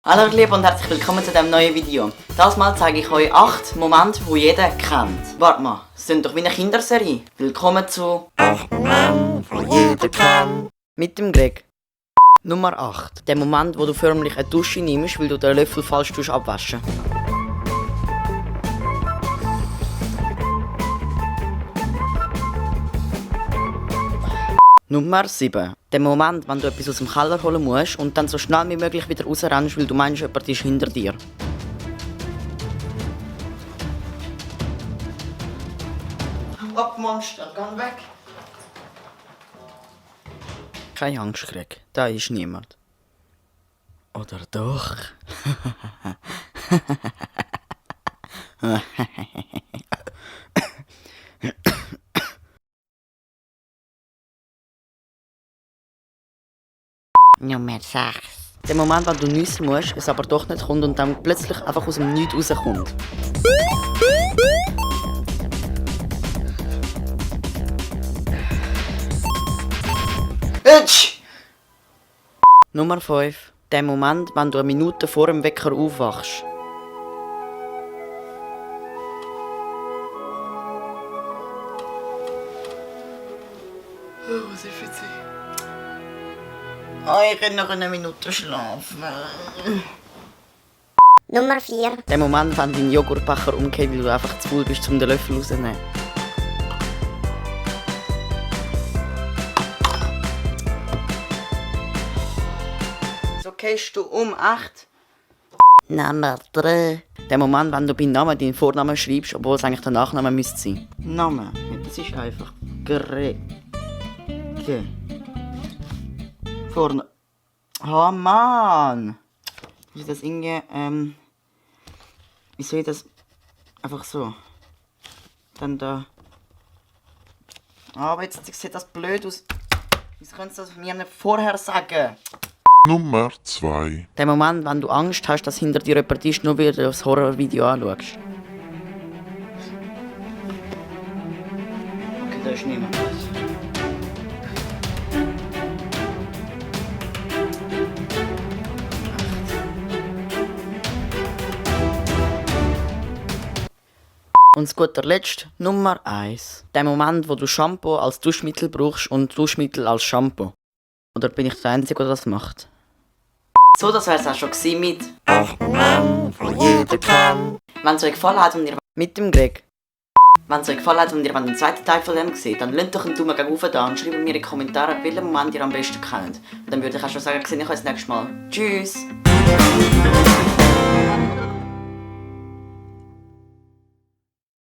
Hallo ihr Lieben und herzlich willkommen zu diesem neuen Video. Das Mal zeige ich euch 8 Momente, die jeder kennt. Warte mal, es sind doch wie eine Kinderserie. Willkommen zu 8 Momente, die jeder kennt. mit dem Greg. Nummer 8. Der Moment, wo du förmlich eine Dusche nimmst, weil du den Löffel falsch abwaschen. Nummer 7. Der Moment, wenn du etwas aus dem Keller holen musst und dann so schnell wie möglich wieder rausrennst, weil du meinst, jemand ist hinter dir. Ab, Monster, geh weg! Keine Angst, Greg. Da ist niemand. Oder doch? Nummer 6. Der Moment, wenn du niesen musst, es aber doch nicht kommt und dann plötzlich einfach aus dem Nichts rauskommt. Nummer 5. Der Moment, wenn du eine Minute vor dem Wecker aufwachst. Oh, was ist jetzt? Oh, ich kann noch eine Minute schlafen. Nummer 4. Der Moment, wenn dein Joghurtbecher umgeht, weil du einfach zu faul bist, um den Löffel rauszunehmen. So gehst du um 8. Nummer 3. Der Moment, wenn du beim Namen deinen Vornamen schreibst, obwohl es eigentlich der Nachname müsste sein. Name. Das ist einfach Greg. Vorne. Oh Mann! Ist das irgendwie, wie soll ich das? Einfach so. Dann da. Aber jetzt sieht das blöd aus. Wieso könntest du das mir nicht vorher sagen? Nummer 2. Der Moment, wenn du Angst hast, dass hinter dir jemand ist, nur weil du das Horrorvideo anschaust. Okay, da ist niemand. Und zu guter Letzt Nummer 1. Der Moment, wo du Shampoo als Duschmittel brauchst und Duschmittel als Shampoo. Oder bin ich der Einzige, der das macht? So, das wär's auch schon mit 8 Momente, die jeder kennt. Wenn es euch gefallen hat und ihr mit dem Greg. Wenn es euch gefallen hat und ihr den zweiten Teil von dem seht, dann lasst doch einen Daumen gegen da und schreibt mir in die Kommentare, welchen Moment ihr am besten kennt. Und dann würde ich auch schon sagen, sehe ich euch das nächste Mal. Tschüss!